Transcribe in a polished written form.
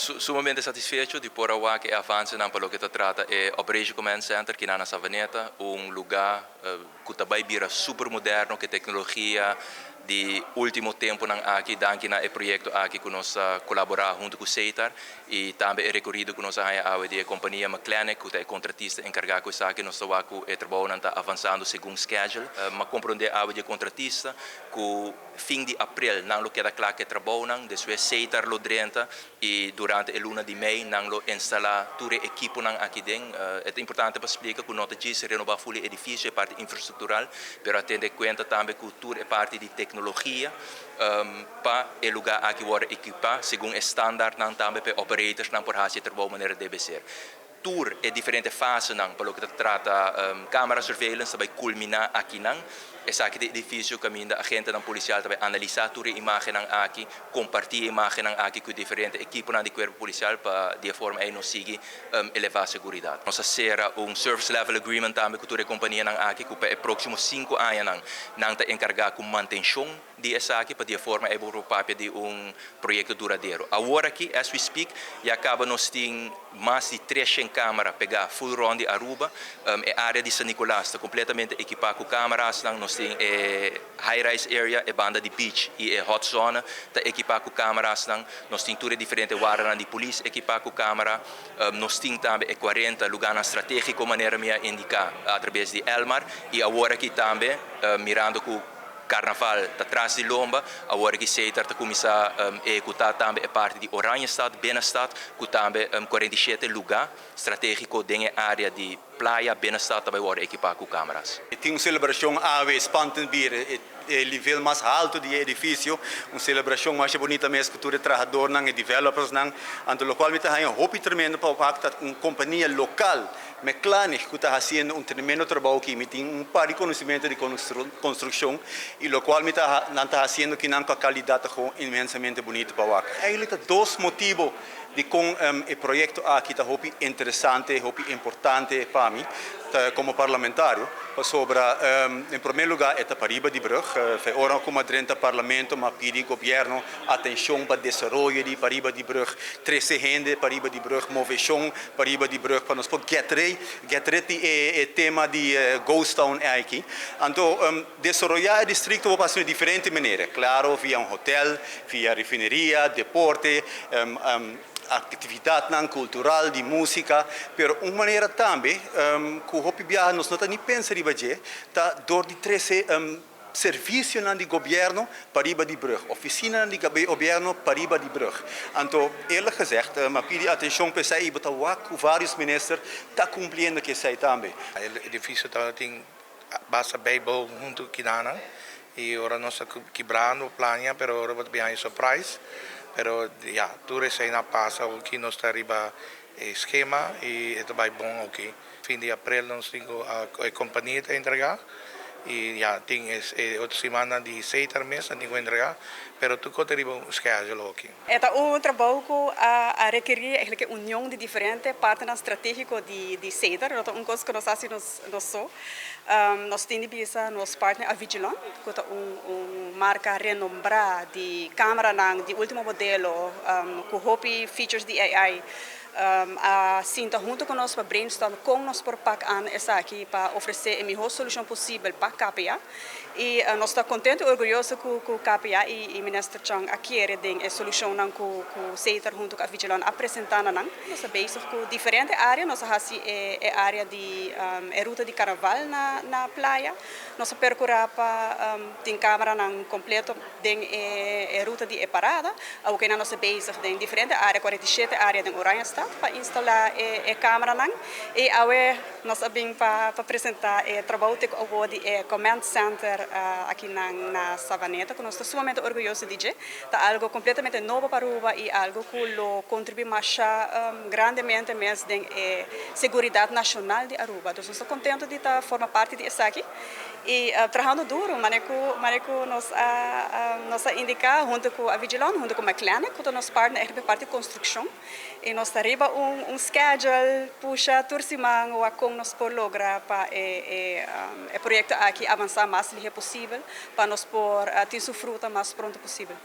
Sumamente satisfecho di por a wak e avancenan pa loke ta trata e Operation Command Center aki na Savaneta, un lugar cu ta bay bira super moderno cu tecnologia di ultimo temponan aki, danki na e proyecto aki cu nos a colabora hunto cu SETAR y tambe e recorido cu nos a haya awe di compania McLennan, cu ta e contratista encarga cu esaki. Nos ta cu e trabou ta avansando segun schedule. M'a compronde awe di contratista cu fin di april nan lo keda cla cu e trabou nan, despues SETAR lo drenta y durante e luna di mei nan lo instala tur e ekiponan aki den. Ta importante pa splica cu no ta djis renoba full edificio, e parti infrastructural, pero a tene cuenta tambe cu tur e parti di tecnologia pa e lugar aki wordo ekipa segun e standard nan tambe pa operators nan por haci trabou manera debe ser. Tur e diferente fasenan pa loke ta trata camera surveillance ta bay culmina aki nan. Esaki ta e edificio caminda agentenan policial ta bay analisa tur e imagennan aki, comparti e imagennan aki cu diferente ekiponan di cuerpo policial pa di e forma ey nos sigui eleva seguridad. Nos a cera un service level agreement tambe cu tur e companianan aki cu pa e proximo 5 añanan nan ta encarga cu mantencion di esaki pa di e forma ey por papia di un proyecto duradero. Awor aki, as we speak, ya caba nos tin mas di 300 camera pega full rond di Aruba. E area di San Nicolas ta completamente ekipa cu cameranan, nos tin e high-rise area, e banda di beach y e hot zone ta ekipa cu cameranan, nos tin tur diferente wardanan di polis ekipa cu camera, nos tin tambe e 40 lugar strategico manera mi a indica atraves di Elmar y awor aki tambe, mirando cu Carnaval ta tras di lomba, awor aki SETAR ta cuminsa ehecuta tambe e parti di Oranjestad, Binnenstad, cu tambe 47 lugar strategico den area di Playa, Binnenstad tambe wordo ekipa cu camera. Tin un celebracion awe, spantenbier, e nivel mas halto di edificio, un celebracion mas bunita mes cu tur trahadornan y developersnan, anto locual mi ta hopi tremendo pa un compania local, McLanich, cu ta haciendo un tremendo trabou cu mi tin un par di conocimento di construccion y locual mi ta nan ta haciendo cu nan calidad ta inmensamente bunita pa wak. Eigenlijk ta dos motibo di con e proyecto aki ta hopi interesante, hopi importante pa mi como parlamentario, pasobra na prome lugar e ta pariba di brug, ora cu m'a drenta parlamento, m'a pidi gobierno atencion pa desaroyo di pariba di brug, trece hende pariba di brug, movecion pariba di brug, pa nos por get ready e tema di ghost town aki. Anto, desaroya e distrito por pasa di diferente manera, claro, via un hotel, via refineria, deporte, actividad cultural, di musica, pero un manera tambe, cu hopi biaha nos no ta ni pensa riba dje, ta door di trece servicio di gobierno pariba di brug, oficina di gobierno pariba di brug. Anto, eerlijk gezegd, m'a pidi atencion pa esey, ta wak varios minister ta cumpliendo cu esey tambe. E edificio tin basta bijbouw hunto cu nan y awor nos ta kibrando plania, pero awor ta bin surprise. Pero ja, tur esey a pasa, cu nos ta riba schema y ta bay bon, ok. Fin di april nos tin e compania ta entrega y ja, tin otro siman di 6 mes tin cu entrega, pero tur ta riba un schedule, ok. E ta un trabou cu a rekeri eigenlijk union di diferente partner strategico di SETAR, no un cos cu nos ta haci nos so. Nos tin bisa nos partner Avigilon, cu ta un marca renombra di camera di ultimo modelo, cu hopi features di AI. A sinta hunto cu nos pa brainstorm con nos por pak aan esaki pa ofrece e miho solucion posibel pa KPA. Y nos ta contento y orguyoso cu KPA y Minister Chang a kere den e solucion cu SETAR hunto cu Avigilon a presenta nan. Nos ta bezig cu diferente area, nos a haci e area di e ruta di carnaval na Playa. Nos a percura pa tin camera nan completo den e ruta di e parada. Awor nos ta bezig den diferente area, 47 area den Oranjestad pa instala e camera nan. Y awe nos a bin pa presenta e trabou di e Command Center aki na Savaneta, cu nos ta sumamente orguyoso di dje. Ta algo completamente nobo pa Aruba y algo cu lo contribui mas grandemente mes den e seguridad nacional di Aruba. Anto, nos ta contento di ta forma parti di esaki y trahando duro, manera cu nos a indica hunto cu Avigilon, hunto cu McLennan, cu ta nos partner pa parti di construccion. Y nos ta riba un schedule, pusha tur siman, con nos por logra pa e proyecto aki avansa mas lihe posibel, pa nos por tin su fruta mas pronto posibel.